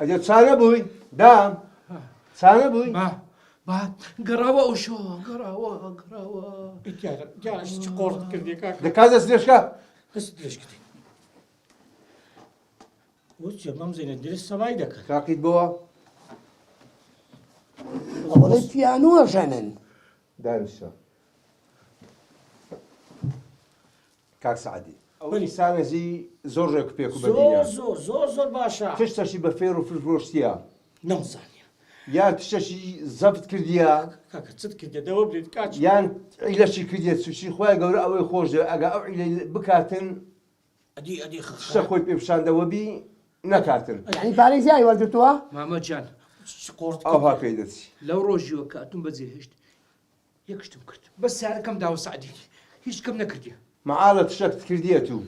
ئەجە چانە بووی دام چانە بووی با با گەڕاوە ئەو شۆ گەڕاوە گەڕاوە دیارە دیارە چ قۆڕت کردی کاکە دەکا دەست درێژکە دەست درێژ کردی وچە مام زینە درێژ سەمای دەکەن تاقیت بۆوە ئەوەڵێ پیانۆ ژەنن دانیشە کاک سەعدی ئەو ئینسانەزی زۆر ڕێک و پێک و بەدینە. زۆر زۆر زۆر زۆر باشە. تشتەشی بە فێر و فرش ڕۆشتیە. نەمزانیە. یان تشتەشی زەفت کردیە. کاکە چت کردیە دەوە بلێت کاک. یان عیلەشی کردیە چوچی خوای گەورە ئەوەی خۆش دەوێت ئەگە ئەو عیلەی بکاتن ئەدی ئەدی خ تشتە خۆی پێ پیشاندەوە بی نەکاتن. یانی پارەی زیای وەرگرتووە؟ مامە جان. چ قۆڕت ئەوها کردیە. پێی دەچی. لەو ڕۆژیوە کە ئەتوم بەجێ هێشت یەک شتم کرد بەس سارەکەم داوە سەعدی هیچ کەم نەکردیە. مەعالە تشەکت کردیە تو.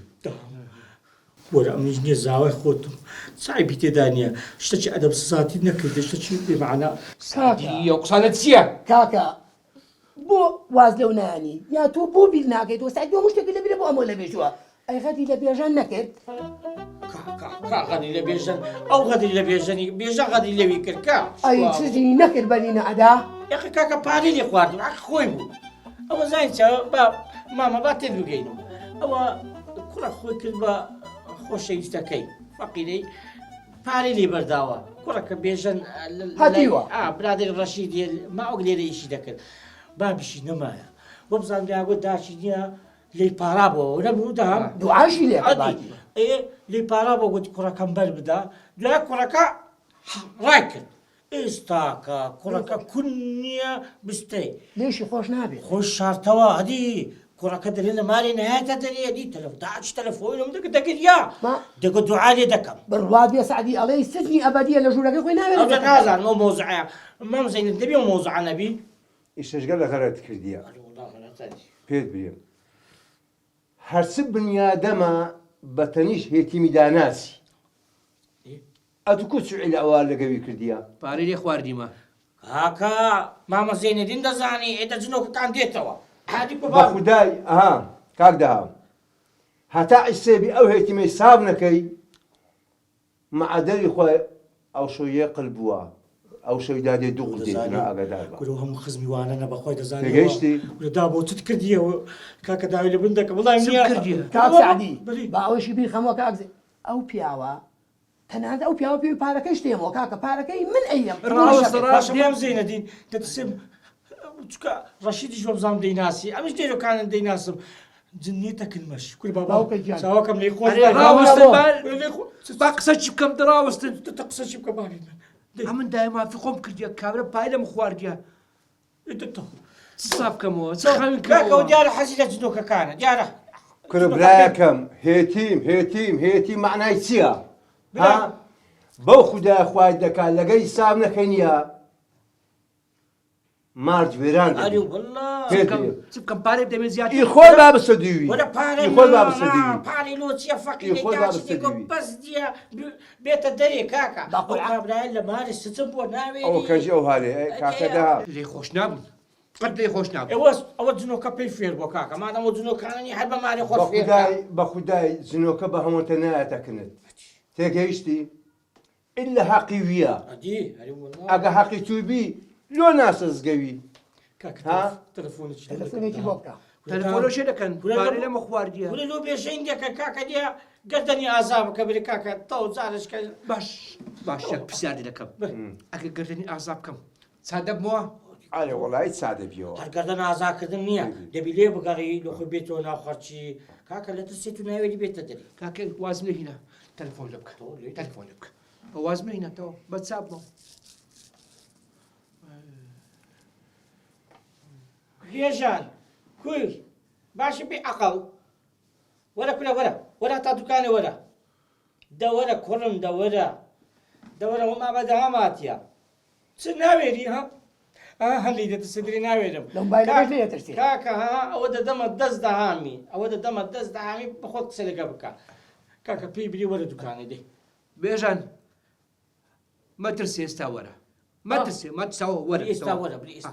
وەرە ئەمنیش نیە زاوای خۆتم چ عەیبی تێدا نیە شتەکی ئەدەب سزاتیت نەکردیە شتەکی بێ مەعنا. سەعدی ئەو قسانە چیە؟ کاکە بۆ واز لەو نایەنی یا تۆ بۆ بیر ناکەیتەوە سەعدی هەموو شتێکت لەبیرە بۆ ئەمەو لەبیرچووە ئەی غەدری لە بێژەن نەکرد؟ کا کا غەدری لە بێژەن ئەو غەدری لە بێژەنی بێژە غەدری لەوی کرد کا ئەی چزی نەکرد بەری نەئەدا؟ یاخە کاکە پارەی لێ خواردم حەق خۆی بوو ئەوە زانی چە با مامە با تێت بگەینەوە ئەوە کوڕە خۆی کرد بە خۆشەویستەکەی فەقیرەی پارەی لێ بەرداوە کوڕەکە بێژەن هەتیوە ئا برادەری ڕەشیدی ماوەک لێرە ئیشی دەکرد بابیشی نەمایە وەبزانم دەیانگوت داکی نییە لێی پاڕابۆوە نەبوو دام دوعاشی لێ کرد ئەدی ئێ لێی پاڕابۆ گوتی کوڕەکەم بەر بدە دوای کوڕەکە ڕای کرد ئێستاکە کوڕەکە کون نییە بستەی لێشی خۆش نابێت خۆش شارتەوە ئەدی کوڕەکە دەرێ لە مارێ نایەتە دەرێ ئەدی تەلەف داچ تەلەفۆنم دەکە دەگریا دەگە دوعا لێ دەکەم بڕوات بێ سەعدی ئەڵێی سجنی ئەبەدیە لە ژوورەکەی خۆی ناوێرێ ئەوجا نازانم ئەو مەوزوعەیە مام زەینەب دەبی ئەو مەوزوعە نەبی ئیشەشگە لە غەرەت کردیە پێت برێم هەرچ بنیادەمە بە تەنیش هێتیمی داناسی ئەتو کو چوعی لە ئەوە لەگەوی کردیە. پارەی لێ خواردیمە. کاکە مامە زەینەدین دەزانی ئێ دە جنۆکەکان دێتەوە هادی کو بە خودای ئەها کاک دەهام هەتا عیسێبی ئەو هێتیمەی ساف نەکەی مەعەدەلی خوای ئەو شەو یە قل بووە ئەو شەوی دادێ دوو قل دێ نا ئاگادار بە. کورە هەموو خزمی وانە نە بەخوای دەزانی تێگەیشتی؟ کورە دابۆ چت کردیە کاکە داوی لە بن دەکەم وەڵای چم نییە کردیە؟ کاک سەعدی با ئەوەشی بیر خەمەوە کاک زەی ئەو پیاوە تەنانەت ئەو پیاوە پێی پارەکەیش دێمەوە کاکە پارەکەی من ئەیەم ڕاوەستە ڕاست باشە مام زەینەدین دەترسم چونکە ڕەشیدیش وەبزانم دەیناسی ئەمیش دێرۆکانن دەیناسم جنیتە کلمەش کورە بابا باوکە گیان. چاوەکەم لێی خۆش ئەرێ بێت. ڕاوەستن با کورە لێی خۆ- با قسە چی بکەم دەڕاوەستن تە قسە چی بکە بابی من دەی. ئەمن دایە مافی خۆم کردیە کابرا پای لەم خواردیە ئێ دە تۆ. چ ساف بکەمەوە چ خاوین کاکە کەمەوە دیارە حەزی لە جنۆکەکانە دیارە کورە برایەکەم هێتیم هێتیم هێتیم مەعنای چییە؟ ها؟ بەو خودایە خوای دەکا لەگەی حساب نەکەی نییە مارد وێران دەبی. ئەرێ واللە. پێت بکەم بێ. چ بکەم پارەی بدەمێ زیاتر ئی خۆی با بسە دیوی. وەرە پارە ئی خۆی با نا بسە دیوی. پارەی لۆ چیە ئی فەقیرەی خۆی با داچی بسە دێگۆ دیوی. بەس دیە بێتە دەرێ کاکە با ئەو قورعان. کابرایە لە ماری سچم بووە ئەوە ناوێری کەژی ئەو هالێ ئەی کاکە ئەدێ. دا. لێ خۆش نابم قەت لێ خۆش نابم. ئەوە ئەوە جنۆکە پێی فێر بووە کاکە مادەم ئەو جنۆکانە نیە هەر بە ماری خۆت بە فێر کە. خودای بە خودای جنۆکە بە هەمۆتە نایەتە کنت تێگەیشتی ئیلا هەقی ویە ئەدی هەری واللە. ئەگە هەقی توی بی لۆ ناسەزگەوی کاکە ها؟ تەلەفۆنێکی تەلەفۆنێکی بۆ بکە. تەلەفۆنەوە شێ دەکەن کورە پارەی لەمە خواردیە. کورە لۆ بێژەین دەکەن کاکە دیە گەردەنی ئازا بکە برێ کاکە تەو جارش کە باش باش یەک پرسیار لێ دەکەم ئەگەر گەردەنی ئازا بکەم چا دەبمەوە؟ ئەرێ وەڵایی چا دەبیەوە. هەر گەردەن ئازا کردن نییە دەبی لێ بگەڕێی لۆ خۆی بێتەوە ناو خەڵکی کاکە لە ترسێت و ناوێری بێتە دەری. کاکە وازم لێ هینا تەلەفۆن لێ بکە تەلەفۆن لێ بکە وازم لێ هینا تەواو بە چا بمەوە. بێژان کوی باشە بێ عەقڵ وەرە کورە وەرە وەرە تا دوکانێ وەرە دە وەرە کوڕم دە وەرە دە وەرە وەما بە دەهاماتیە چ ناوێری ها ها هەلی دەترسێ درێ ناوێرم لە موبایلەکەش لێ دەترسێ. کاکە ها ئەوە دەدەمە دەست دەهامی ئەوە دەدەمە دەست دەهامی بەخۆت قسە لەگە بکە کاکە پێی بری وەرە دوکانێ دەی بێژان مەترسێ ئێستا وەرە مەترسێ مەتسەوە وەرە ئێستا وەرە بری ئێستا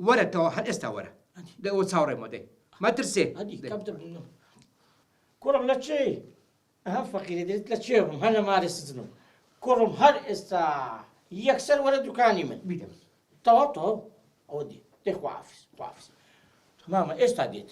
وەرە تەوە هەر ئێستا وەرە دەوە چاوەڕێمەوە دەی مەترسێ هەدی کەم کوڕم لە چێ ئەها فەقیرە دێت لە چێ بووم هەر لە مارێ سجنم. کوڕم هەر ئێستا یەکسەر وەرە دوکانی من. بیدەم. تەواو تەواو ئەوە دێ. دەی خواحافیز خواحافیز. مامە ئێستا دێت.